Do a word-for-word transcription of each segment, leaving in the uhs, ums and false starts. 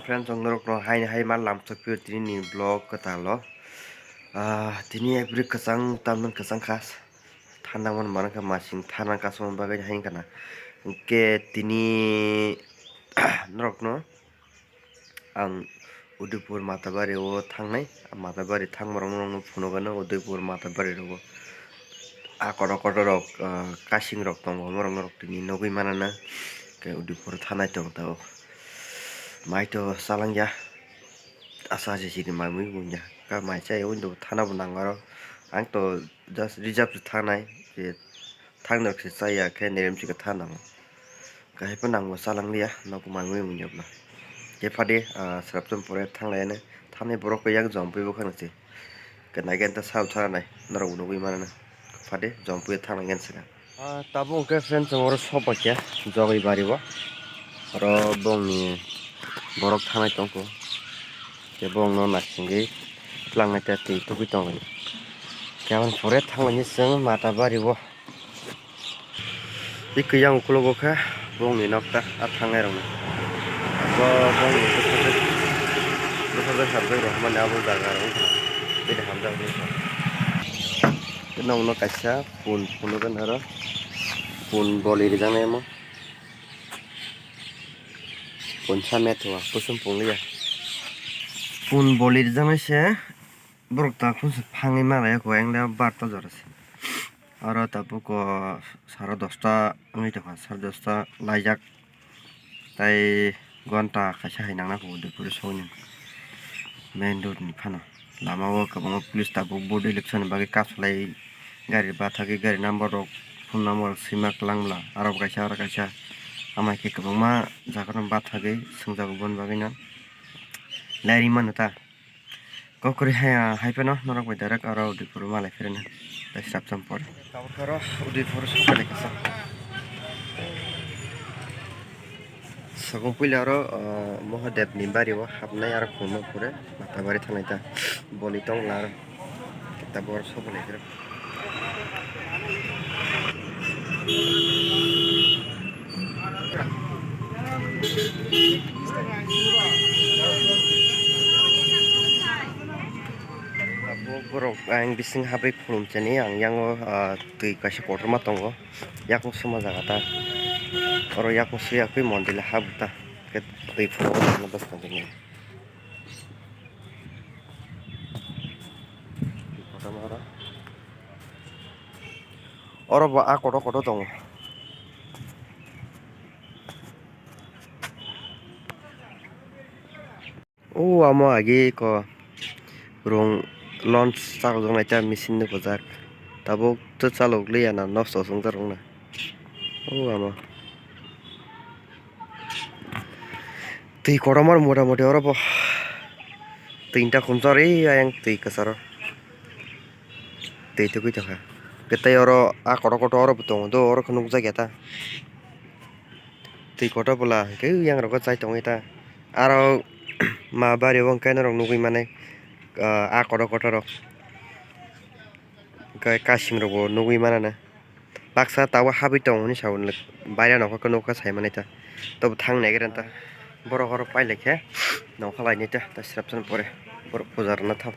Friends, ang norokno haini hai ma lamsok phio tini ni vlog kwtal o. Ah, tini ekbri kwchang, tamni kwchang kha. Thanda man mana kha masing thana kasong bagwi hai kana. Hwnkhe tini norokno ang Udaipur Matabari o thangnai. Matabari thangma rok norokno phunukgano Udaipur Matabari rogo. A kotor kotor rok, ah, kasing rok tongo, omorok norok tini nugwi manana. Khe Udaipur thanai tong tao. Mai to chalangya. Asa se siri mai mui wngya. Ka mai chai wngdo thana bo nang aro. Ang to just reserve se thanai. Je thang nok se chaya khe nerem se thanang. Kahai po nang bo chalang liya. Nok mai mui wngya bla. Khe phade, ah, srap chum pore thanglai ne. Thanai borok ko yang jom pui bo khang se. Khe nai gen ta sal thara nai. Norok bo nugwi manana. Phade jom pui thangna gen se. Ah, tabuk hwnkhe friend, chwng oro sopaikha jogoi bari o. Oro bongni borok thangnai tongkho. Khe bongno naisingwi tlangnai tei twi tugwi tonglainai. Khe aboni pore thanglainai chwng Matabari o. Tei khe yang ukologo khe bongni nokta a thangnai rokni. Bo bongni bwsajwk, bwsajwk hamjak rok hinmani abo jaga rok wngkha. Bini hamjak wngkha. Tei nokno kaisa pun phunukgwi oro pun boli rijaknai omo. Pun samya thua kusum pung liya. Pun boli rijaknai se borok takhum se phangwi malaya kho, engda barta jora se. Oro tabuk o saro dosta wngwi tongkha, saro dosta laijak. Tai gonta kaisa hai nangna kho Udaipur sokni main road ni phano. Lama o kwbangma police tabuk vote election ni bagwi kasolai gari bathagwi gari number rok phone number rok swima kwlangmla aro bo kaisa aro kaisa amai khe kwbangma jaga rok bathagwi swngjago boni bagwi no. Lairimano ta. Kokori hai, hai phano norok bai direct aro Udaipur malai phirina. Tai srapcham pore. Tabuk aro Udaipur sokphailai kasa. Sakung puila aro, ah, Mahadev ni bari o hapnai aro khulma pore Matabari thanglai ta. Boli tongla aro. Tabuk aro sokphailai phira. Abo borok ang bising habwi khulumchani ang yango, ah, twi kaisa kotorma tongo, yakung suma jaga ta, oro yakung suyakwi mondila habu ta, khe twi phunukgo bwskang tini. Oro bo a kotor kotor tongo. O amo agi ko rong launch chakjak nai ta machine ni bwjak tabuk to chalok liya na nosto swngjak rok na o amo. Twi kotorma motamoti oro bo tinta khumsa ri ayang twi kwcharo twi tugwi tongkha. Tei oro a kotor kotor oro bo tongo do oro khe nukjak ya ta. Twi kotor bwla hwnkhe yang rogo chai tongwi ta. Aro ma bari o hwnkhe norok nugwi manai, ah, a kotor kotor rok. Hwnkhe kasing rokbo nugwi manana. Baksa tabuk habwi tongo hinwi sao baire nokha khe nokha sai manai ta. Tobo thang naigra ta. Borok oro pailai khe nokha lainai ta, ta srapsa pore borok puja rwna thang.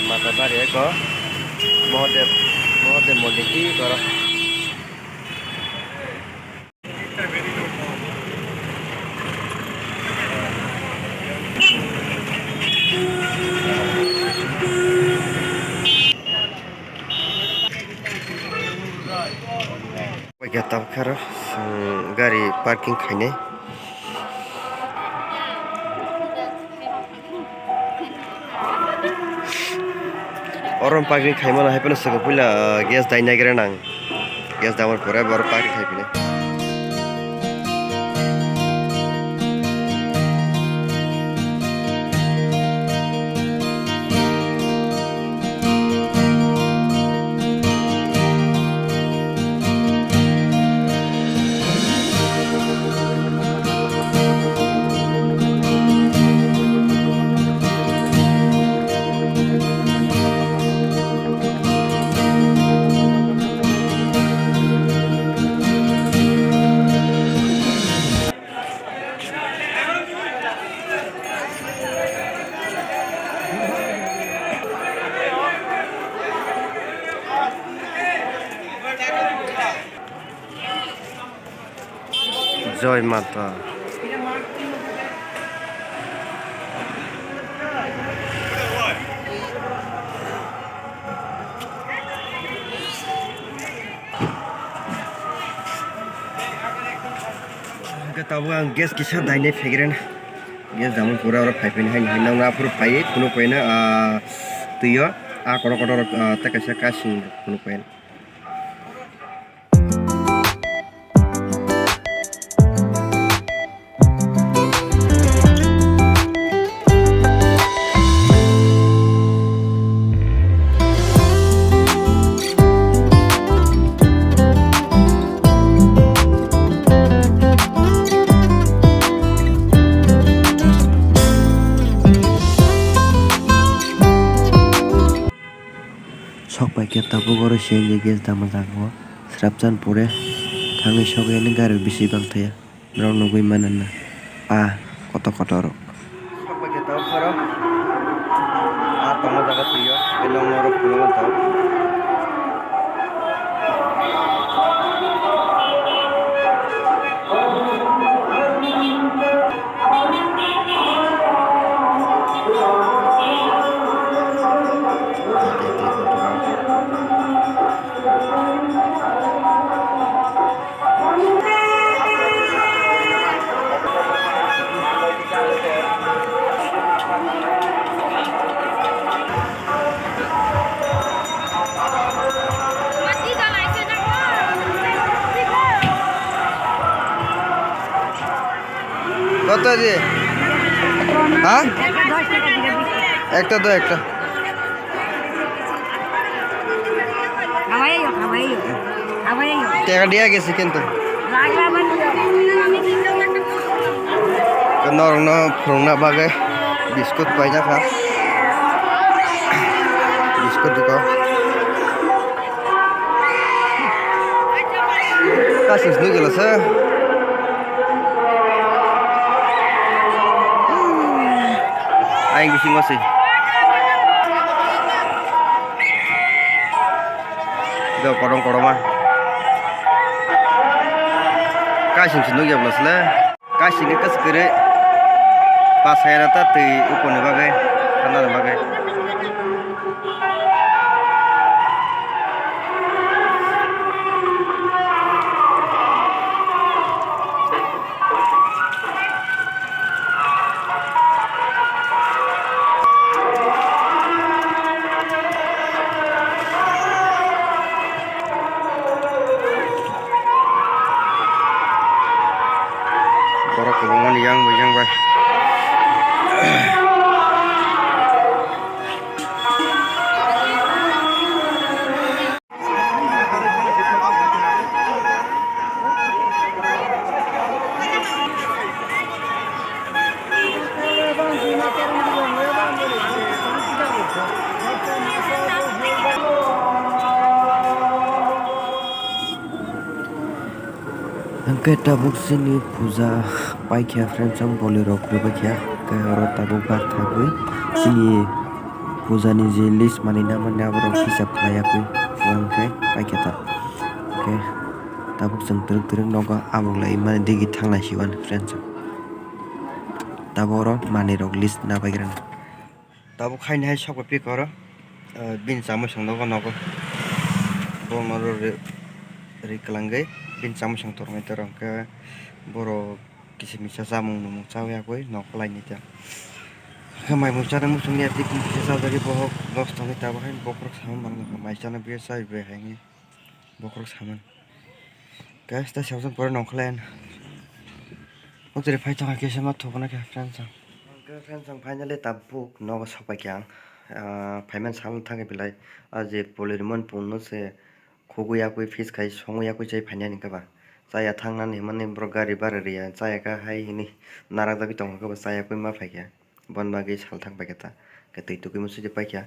Matabari eko Mahadev, Mahadev mondir ki goro. Paikha tabuk khe aro, um, gari parking khainai. Oro parking khaimano hai phano swkang puila, uh, gas dai naigra nang. Gas damani pore abo oro parking khai phino. Joy Mata. Hwnkhe tabuk ang gas kisa dainai phaikhe rwna. Gas damwi pura oro phaiphini haini hai nokno aphuru phaiwi phunuk phaina, ah, twi o ah kotor kotor, ah, tei kaisa kasing phunuk phaina. Sok pai khe tabuk oro C N G gas dama jaga o srapchan pore thangwi sok yani gari bisi bang thaya. Norok nugwi mano na a kotor kotor rok. Sok pai khe tabuk oro a tongo jaga twi o belong norok phunukgo tabuk. কত আছে? হ্যাঁ, একটা দাও, একটা। টাকা দিয়া গেছে কিন্তু। Norokno phwrwngna bagwi biskut paina kha. Biskut dikho. Kasing sini gila se. Aing bisingo se. Do kodong kodoma. Kasing sini gila se le. Kaising khe kwchwk kwrwi, pasai rw ta twi ukulni bagwi, thanani bagwi. Borok kwbangmani yang bai yang bai. Hwnkhe tabuk chini puja paikha friends, ang bolwi rok rwbaikha, hwnkhe oro tabuk barthagwi chini puja ni je list manwi na manya aborok hisab khlai yakwi hwnkhe paikha ta. Hwnkhe tabuk chwng twrwk twrwk nogo abuk lai mani digi thanglai siwan friends. Tabuk oro manwi rok list na paikrana. Tabuk haini hai sok bai pik oro, ah, bini chamui song nogo nogo. Borok no ri, ri kwlangwi bini chamui song tornai toro hwnkhe borok kisa misa chamung nungmung chawi yakwi nok kwlai ni ta. Hwnkhe mai mui chana muchung ya tei kisa chajagwi bohok dos tongwi tabuk hai bokhorok samung manwi mai chana biya chawi bai hai. Bokhorok saman. Guys, ta sabjang pore nongkhlayan. Oktore phai thangkha kisa ma thokna khe friends ang. Hwnkhe friends ang finally tabuk nogo sokpaikha ang. Ah, phaiman sal thangkhe belai. Ah, je polir mon punno se khogwi yakwi fis khai songwi yakwi chai phainani khe ba. Chaya thangnani hwnmani borok gari bara riya. Chaya kha hai hwnwi narakjagwi tongkha khe ba chayakwi ma phaikha. Bon bagwi salthang paikha ta. Khe twi tukui musuidi paikha.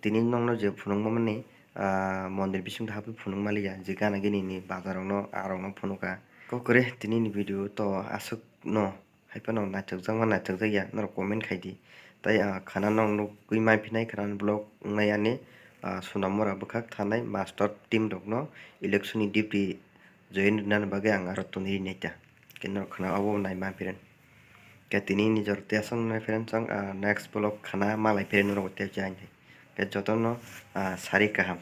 Tini nokno je phunukma mani, ah, mondir bisingtwi habwi phunuk maliya. Je gana gini ni bazar rokno, ah, rokno phunukha. Kokore tini ni video to aswk no. Haiphano naithokjakma naithokjakya norok comment khaidi. Tai, ah, khana nok nukgwi maiphinai khana vlog wngnai ani, ah, Sonamura bwkhak thanai master team rokno election ni duty join rwnani bagwi ang aro tonwi rinai ta. Khe norok khna obo nai ma phiren. Khe tini nijor tei aswk nai phiren chwng, ah, next vlog khna malai phiren norok tei chai. Khe jotono, ah, sari kaham.